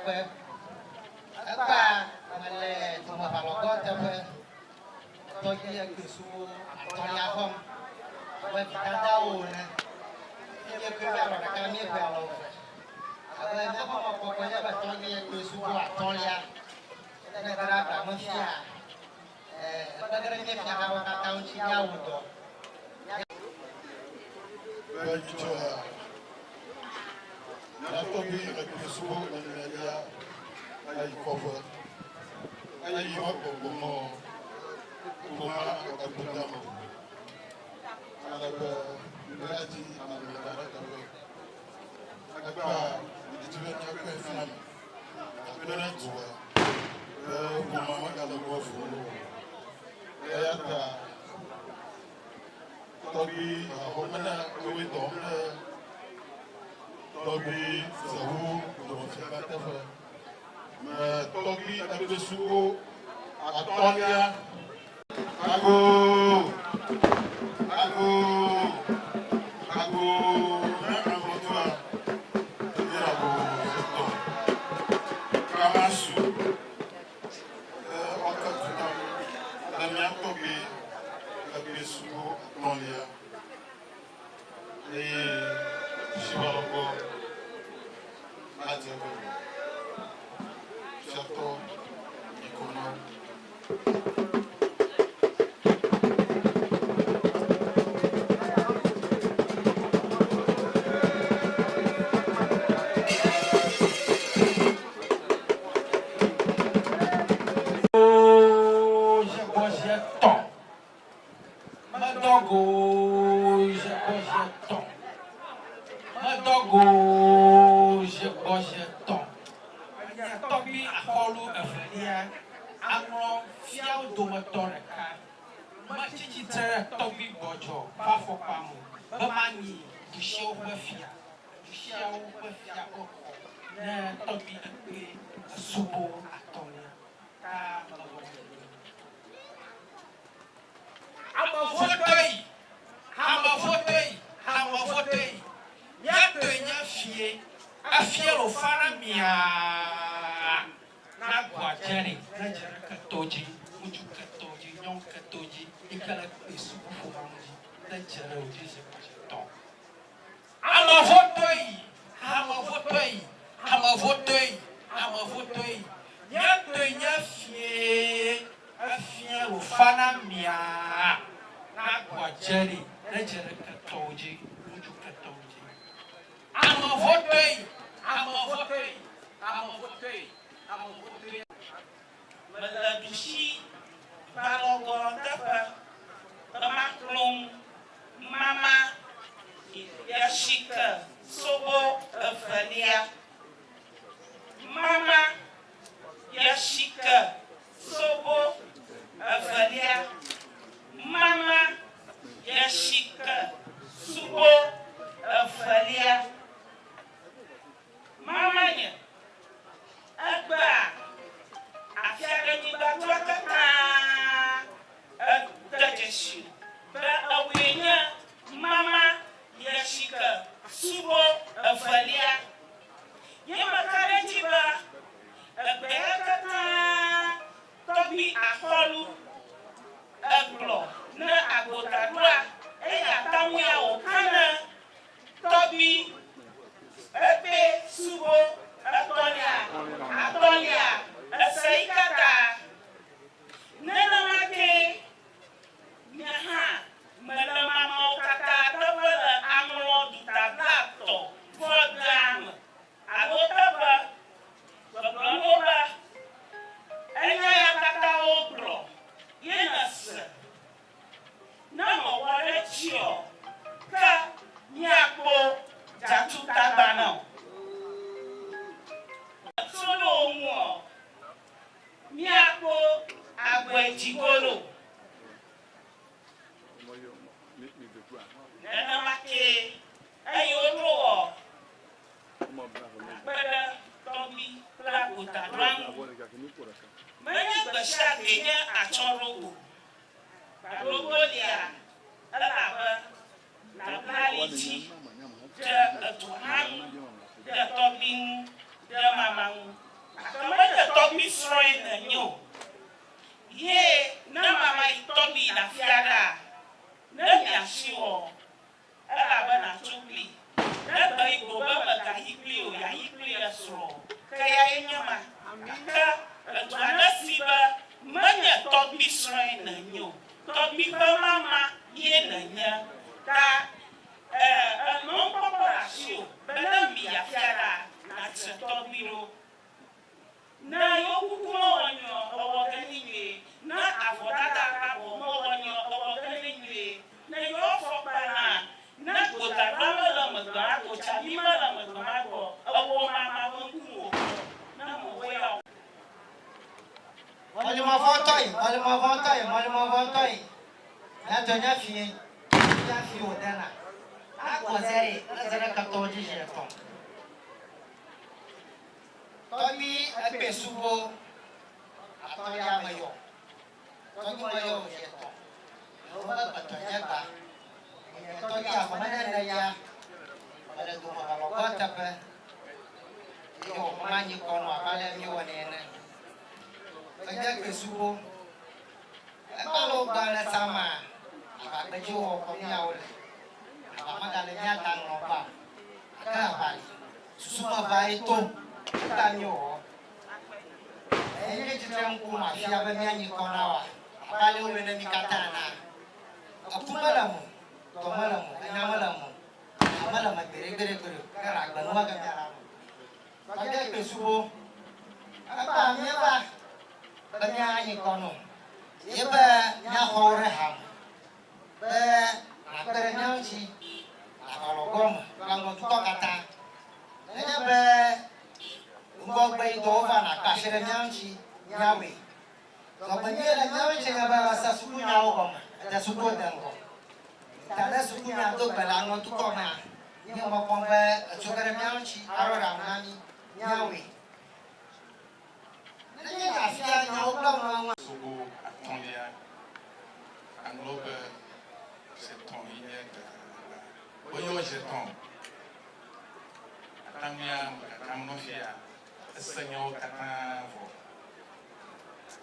teƒe. Egbea mele dumeʋalɔgɔ teƒe. Tɔgbi ekpesuwo atɔ̃lia xɔm abe vidadawo ene. Eye míekɔe be alɔ ɖeka míeƒe alɔ eve. Abe míaƒe mɔkpɔkpɔe nye be tɔgbi ekpesuwo atɔ̃lia ne ge ɖe agba me fia, ekpe ge ɖe mía fiahawo katã ŋuti míawɔ dɔ. Be nyitsɔ la, mía tɔgbi ekpesuwo enelia ayi kɔƒe. Eye yewo gbɔgbɔ mɔ ƒomea ebuda me o. Ale be míadzi ame ɖeka ɖe teƒe. Egbea míedi be míakpe fia mi, míakpe ɖe dua be ƒomea megale gbɔ fu o. Eya ta tɔgbui ahomena ewoe dɔm ɖe tɔgbui Zewu dɔmefia teƒe. Me tɔgbui egbesuwo atɔ̃lia. Ago! Ago! Ago! Ne aŋlɔtua, ye ago etɔ. Kamasu be woake tutam le mía tɔgbui egbesuwo atɔ̃lia. Eye Shivalɔgbɔ nadze egɔme. Fiatɔ yi ko na wo. Zi gbɔ zi etɔ̃. Medɔ go zi gbɔ zi etɔ̃. Medɔ go zi gbɔ zi etɔ̃. Nye tɔgbui axɔlu evelia aŋlɔ fiawo dometɔ ɖeka. Metsi tsitre ɖe tɔgbui gbɔdzɔ ƒe afɔkpa me be manyi ɖusiawo ƒe fia. Ɖusiawo ƒe fia ƒe xɔ ne tɔgbui ekpe esubo atɔ̃lia. Ta megɔme. Ame vɔ̃tɔe, ame vɔ̃tɔe, ame vɔ̃tɔe, mía tɔe nye fie, efie lo fa na miaa, na goa dze ɖe, ne dze ɖe ketɔ dzi, ŋutsu ketɔ dzi, nyɔnu ketɔ dzi, yi ke le kpe suku ƒomea ŋu dzi, ne dze ɖe wò dzi zi gbɔ zi tɔ. Ame vɔ̃tɔe, ame vɔ̃tɔe, ame vɔ̃tɔe, ame vɔ̃tɔe, mía tɔe nye fie, efie wòfa na miaa, na goa dze ɖi, ne dze ɖe ketɔwo dzi, ŋutsu ketɔwo dzi. Ame vɔ̃tɔe, ame vɔ̃tɔe, ame vɔ̃tɔe, ame vɔ̃tɔe. Mele ɖusi gbalɔgɔ teƒe be maklo ŋu mama yashike sobo evelia. Mama yashike sobo evelia. Mama yashike subo evelia. Mama nye. Egbea, afiaɖenyigbatua katã ede dzesi be ewòe nye mama yeshike subo evelia. Nye meka ɖe edzi be egbea katã tɔgbi axɔlu egblɔ ne agbotaɖoa eya taŋuia wòka ne Tɔgbui, ekpe, subo, etɔ̃lia, atɔ̃lia, ese yi katã. Nenema kee nye hã mele mamawo katã teƒe le aŋlɔ duta blaetɔ̃ vɔ dea me alo teƒe gbɔgblɔm wo be, Enya ya katã wogblɔ ye nèse. Ne mewɔ ɖe edzi ɔ, ke míakpɔ dzatutagba na wò. Tso ɖe wo ŋu ɔ, míakpɔ agbedzigolo. Nenema kee eyi woɖo wɔ akpe ɖe tɔgbui kple agbotaɖoa ŋu. Menye gbe sia gbee nye atsyɔ̃ɖogo o. Gbaɖogolia, elabe nàbla li dzi ɖe edu hã ŋu, ɖe tɔgbui ŋu, ɖe mama ŋu. asiwò elabe nàtso kplii. Ne gbe yi go be mègayi kplii o, yeayi kpli esrɔ̃ o, ke eyae nye ma. Gake edua nesi be menye tɔgbui srɔ̃e nènye o, tɔgbui ƒe mama ye nènye. Ta e, enɔ nukpɔkpɔ le asiwò be ne mi afia la, nàtre tɔgbui ɖo. Ne yewo kuku mewɔ nyuie o, ewɔ ge nɛ nyuie. Ne avɔdada ƒe abɔ mewɔ nyuie o, ewɔ ge nɛ nyuie. Ne yewo afɔkpa na, ne gbodagba mele megbe ago tsabi mele megbe magbɔ, ewɔ mama ƒe ŋkume wòkpɔ. Ne mewɔe ya o. Mɔlimɔvɔ̃tɔe, mɔlimɔvɔ̃tɔe, mɔlimɔvɔ̃tɔe, míatɔ nye fie, mía fi wòdena. Akpɔ zeɖe, ne zeɖe ketɔwo dzi zi etɔ̃. Tɔgbi egbe subo atɔlia me yɔ. Tɔgbi me yɔ zi etɔ̃. Yewo be gbetɔ nye gba. Nye tɔgbi afɔ me ne ya. Mele dome valɔgɔ teƒe. Ye wɔ ma nyi kɔnu abe ale mi wɔ nɛ ene. Tɔgbi egbe subo. Egba le wo gba le sama. Aʋagbedzi wɔ kɔnuyawo le. Aʋa megale mía ta ŋlɔ ba. Gake aʋa li. Susu me va ye to eta mi wɔ. Eye nye tsitre ŋku ma fia be mía nyi kɔ na wa abe ale wo ne mi katã na. Eku mele mo, dɔ mele mo, enya mele mo, nya mele me gbeɖe gbeɖe gbeɖe o, ke le agbe nua ke mía la me. Tɔgbe kpe subo. Ekpa mía va be mía nyi kɔ no. Ye be mía xɔ wo ɖe ha me. Be nàkpe ɖe mía ŋuti le aʋalɔgoa me kple aŋgɔdukɔ katã. Nenye be ŋgɔgbeyi dɔwo va nàkpe asi ɖe mía ŋuti míawɔe. Dzɔgbenyuie le mía ŋuti nye be mese sukunyawo gɔme, ede sukuwo de ŋgɔ. Ta ne sukunya do gbe le aŋgɔdukɔ mea, míe mɔ kpɔm be etso ge ɖe mía ŋuti aɖo ɖaŋu na mí míawɔe. Nenye nya fia nyawo kple ŋuaŋua. Sobo atɔ̃lia, aŋlɔ be zetɔ̃ yi nye gbe woyɔ zetɔ̃. Atamia me kakam nɔfia ese nyawo katã vɔ.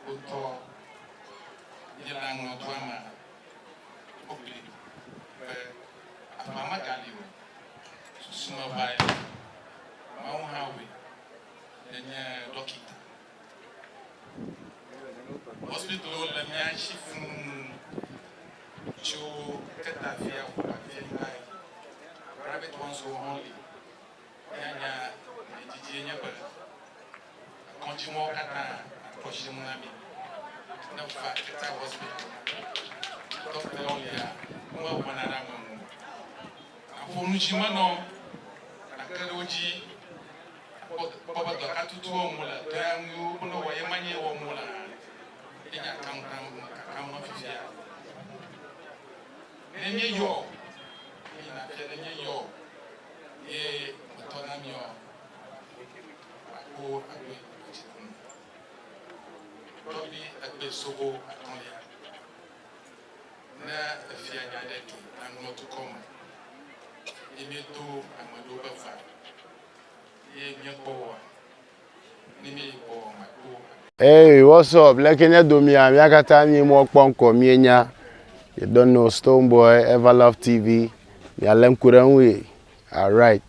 Wotɔ nye le aŋlɔdua mea, wogli be aʋa megali o, susumeʋae. Mawu hã wɔe nenye ɖɔkita. Hospitalwo le mía si fũu tso Ketavia ʋuʋavia va yi. Private ones wo hã li. Míanya nye didie nye be kɔdzimɔwo katã akpɔ tsi ŋu na mí. Ne va Keta hospital, dɔktawo lia, womewɔna ɖe ame ŋu o. Aƒo nu dzi menɔ gake ɖe wo dzi kpɔ be dɔ ka tutu wɔm wole, dɔ ya ŋu wo ne wɔ ye ma nye wɔm wole hã. Ye nye akam kam kakam nɔ fifia. Ne míeyɔ míyina fia ne míeyɔ ye metɔ na míɔ akpo aɖoe atsikunu. Tɔgbi egbe sobo atɔ̃lia. Ne efia nya ɖe ke aŋlɔ dukɔ me ye míedo ame ɖewo be va ye míekpɔ woa, ne míeyi gbɔ makpo Hey, what's up? Leke nye domia, mía katã mí mɔ kpɔ ŋkɔ míenya. You don't know Stonebwoy, Everlove TV. Mialé ŋku ɖe ŋu ye. Alright.